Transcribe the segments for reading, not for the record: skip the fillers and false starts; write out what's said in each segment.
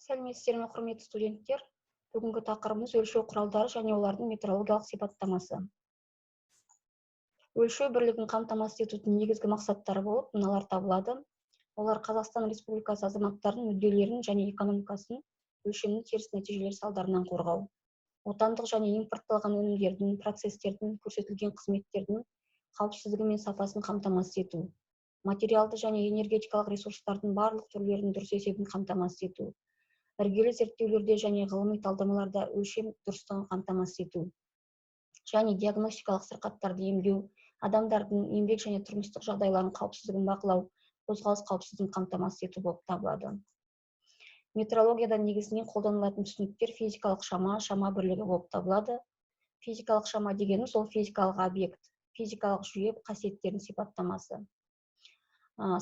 Сәлеметсіздер ме, құрметті студенттер! Бүгінгі тақырыбымыз: өлшеу құралдары және олардың метрологиялық сипаттамасы. Өлшеу бірлігін қамтамасыз етудің негізгі мақсаттары болып мыналар табылады. Олар: Қазақстан Республикасы азаматтарының мүдделерін және экономикасын өлшемнің теріс нәтижелері салдарынан қорғау, отандық және импортталған өнімдердің, процестердің, көрсетілген қызметтердің қауіпсіздігі мен сапасын қамтамасыз ету, материалды және энергетикалық ресурстардың барлық түрлерінің дұрыс есебін қамтамасыз ету, іргелі зерттеулерде және ғылыми талдамаларда өлшем дұрыстығын қамтамасыз ету және диагностикалық сырқаттарды емдеу, адамдардың еңбек және тұрмыстық жағдайларының қауіпсіздігін бақылау, қозғалыс қауіпсіздігін қамтамасыз ету болып табылады. Метрологияда негізінен қолданылатын түсініктер физикалық шама, шама бірлігі болып табылады. Физикалық шама дегеніміз — ол физикалық объект, физикалық жүйе қасиеттерінің сипаттамасы.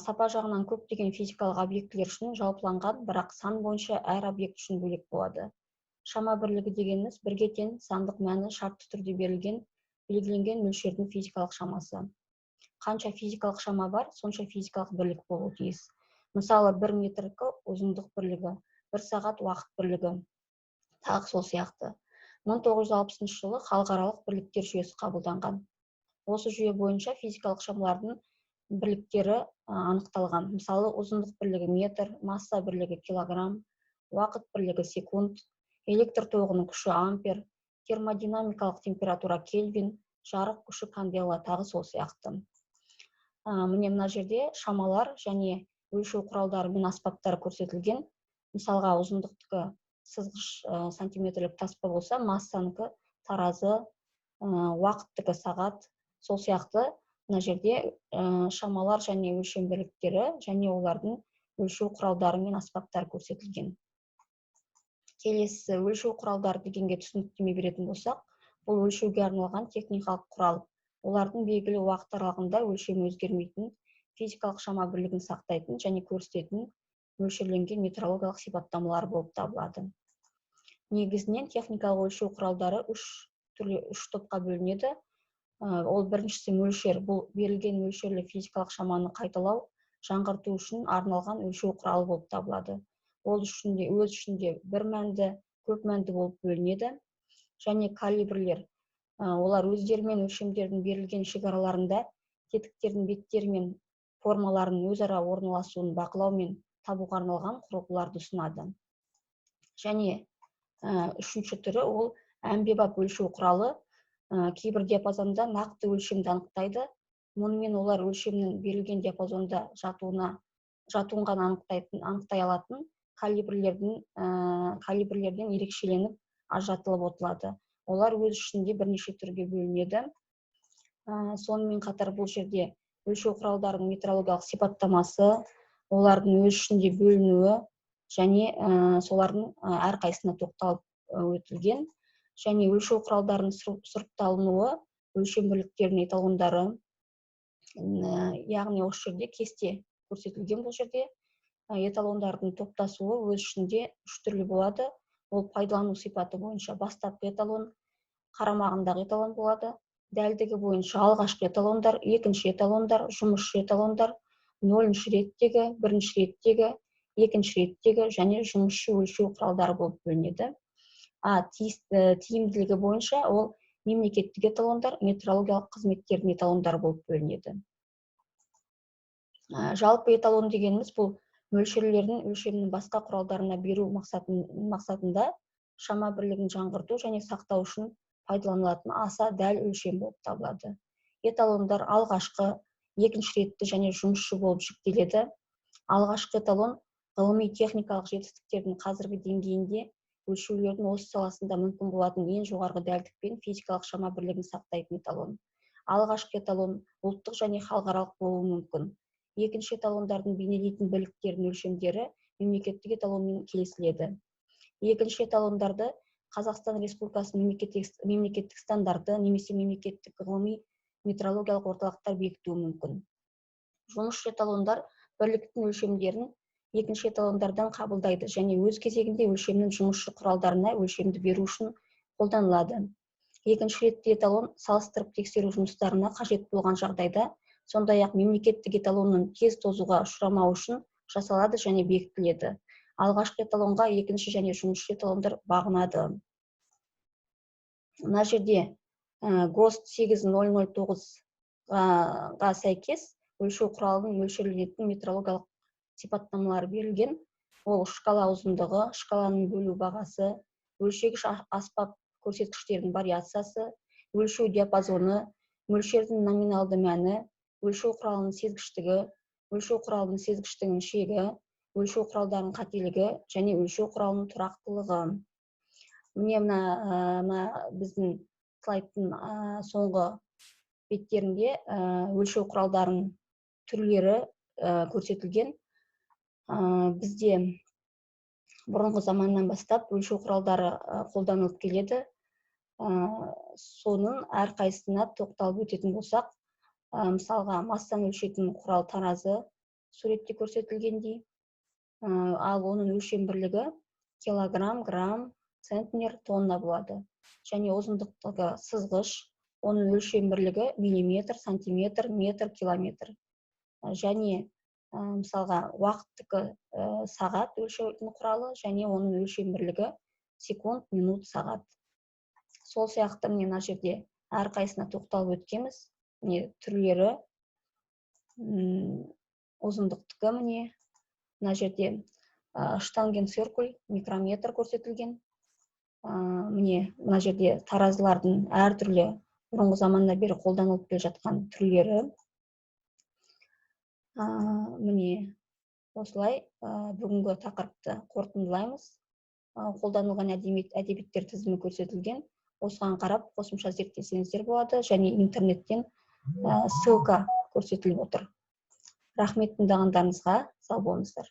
Сапа жағынан көптеген физикалық объектілер үшін жалпыланған, бірақ сан бойынша әр объект үшін бөлек болады. Шама бірлігі дегеніміз — бірге тең сандық мәні шартты түрде берілген, белгіленген мөлшердің физикалық шамасы. Қанша физикалық шама бар, сонша физикалық бірлік болуы тиіс. Мысалы, 1 метркі ұзындық бірлігі, 1 сағат уақыт бірлігі, тағы сол сияқты. 1960 жылы халықаралық бірліктер жүйесі қабылданған. Осы жүйе бойынша физикалық шамалардың бірліктері анықталған. Мысалы, ұзындық бірлігі метр, масса бірлігі килограмм, уақыт бірлігі секунд, электр тоғының күші ампер, термодинамикалық температура кельвин, жарық күші кандела, тағы сол сияқты. Міне, мына жерде шамалар және өлшеу құралдары мен аспаптары көрсетілген. Мысалға, ұзындықтікі сызғыш сантиметрлік таспа болса, массанікі таразы, уақыттікі сағат, сол сияқты. Мына жерде шамалар және өлшем бірліктері және олардың өлшеу құралдары мен аспаптары көрсетілген. Келесі, өлшеу құралдары дегенге түсініктеме беретін болсақ, бұл өлшеуге арналған техникалық құрал. Олардың белгілі уақыт аралығында өлшемі өзгермейтін, физикалық шама бірлігін сақтайтын және көрсететін мөлшерленген метрологиялық сипаттамалар болып табылады. Негізінен техникалық өлшеу құралдары үш түрлі, үш топқа бөлінеді. Ол біріншісі — мөлшер. Бұл берілген мөлшерлі физикалық шаманы қайталау, жаңғырту үшін арналған өлшеу құралы болып табылады. Ол ішінде, өз ішінде бір мәнді, көп мәнді болып бөлінеді. Және калибрлер. Олар өздерімен өлшемдердің берілген шекараларында тетіктердің беттері мен формаларының өзара орналасуын бақылау мен табуға арналған құрылғыларды ұсынады. Және үшінші түрі — ол әмбебап өлшеу құралы. Кейбір диапазонда нақты өлшемді анықтайды. Мұнымен олар өлшемнің берілген диапазонда жатуын ғана анықтай алатын калибрлерден ерекшеленіп, ажыратылып отырады. Олар өз ішінде бірнеше түрге бөлінеді. Сонымен қатар бұл жерде өлшеу құралдарының метрологиялық сипаттамасы, олардың өз ішінде бөлінуі және солардың әрқайсысына тоқталып өтілген. Және өлшеу құралдарының сұрыпталынуы, өлшем бірліктерінің эталондары, яғни осы жерде кесте көрсетілген. Бұл жерде эталондардың топтасуы өз ішінде үш түрлі болады. Ол пайдалану сипаты бойынша бастапқы эталон, қарамағындағы эталон болады. Дәлдігі бойынша алғашқы эталондар, екінші эталондар, жұмысшы эталондар, нөлінші реттегі, бірінші реттегі, екінші реттегі және жұмысшы өлшеу құралдары болып бөлінеді. А тиімділігі бойынша ол мемлекеттік эталондар, метрологиялық қызметтердің эталондары болып бөлінеді. Жалпы эталон дегеніміз — бұл мөлшерлердің өлшемнің басқа құралдарына беру мақсатында шама бірлігін жаңғырту және сақтау үшін пайдаланылатын аса дәл өлшем болып табылады. Эталондар алғашқы, екінші ретті және жұмысшы болып жіктеледі. Алғашқы эталон ғылыми техникалық жетістіктердің қазіргі деңгейінде өлшеулердің осы саласында мүмкін болатын ең жоғарғы дәлдікпен физикалық шама бірлігін сақтайтын эталон. Алғашқы эталон ұлттық және халықаралық болуы мүмкін. Екінші эталондардың бейнелейтін бірліктердің өлшемдері мемлекеттік эталонмен келісіледі. Екінші эталондарды Қазақстан Республикасының мемлекеттік стандарты немесе мемлекеттік ғылыми метрологиялық орталықтар бекітуі мүмкін. Жұмысшы эталондар бірліктің өлшемдерін екінші эталондардан қабылдайды және өз кезегінде өлшемнің жұмысшы құралдарына өлшемді беру үшін қолданылады. Екінші ретті эталон салыстырып тексеру жұмыстарына қажет болған жағдайда, сондай ақ мемлекеттік эталонның тез тозуға ұшырамауы үшін жасалады және бекітіледі. Алғашқы эталонға екінші және үшінші эталондар бағынады. Мына жерде ГОСТ 8009-ға сәйкес өлшеу құралының мөлшерленетін метрологиялық сипаттамалары берілген. Ол шкала ұзындығы, шкаланың бөлу бағасы, өлшегіш аспап көрсеткіштерінің вариациясы, өлшеу диапазоны, мөлшердің номиналды мәні, өлшеу құралының сезгіштігі, өлшеу құралының сезгіштігінің шегі, өлшеу құралдарының қателігі және өлшеу құралының тұрақтылығы. Міне, мына біздің слайдтың соңғы беттерінде өлшеу құралдарының түрлері көрсетілген. Бізде бұрынғы заманнан бастап өлшеу құралдары қолданылып келеді. Соның әрқайсысына тоқталып өтетін болсақ, мысалға, массаны өлшейтін құрал таразы, суретте көрсетілгендей, ал оның өлшем бірлігі килограмм, грамм, центнер, тонна болады. Және ұзындықтығы сызғыш, оның өлшем бірлігі миллиметр, сантиметр, метр, километр. Және мысалға, уақыттікі сағат өлшейтін құралы және оның өлшем бірлігі секунд, минут, сағат. Сол сияқты, міне, мына жерде әрқайсысына тоқталып өткенбіз. Міне, түрлері, ұзындықтікі, міне, мына жерде штангенциркуль, микрометр көрсетілген. Міне, мына жерде таразылардың әртүрлі бұрынғы заманнан бері қолданылып келе жатқан түрлері. Міне, осылай бүгінгі тақырыпты қорытындылаймыз. Қолданылған әдебиеттер тізімі көрсетілген. Осыған қарап қосымша зерттесеңіздер болады және интернеттен ссылка көрсетіліп отыр. Рахмет тыңдағандарыңызға, сау болыңыздар.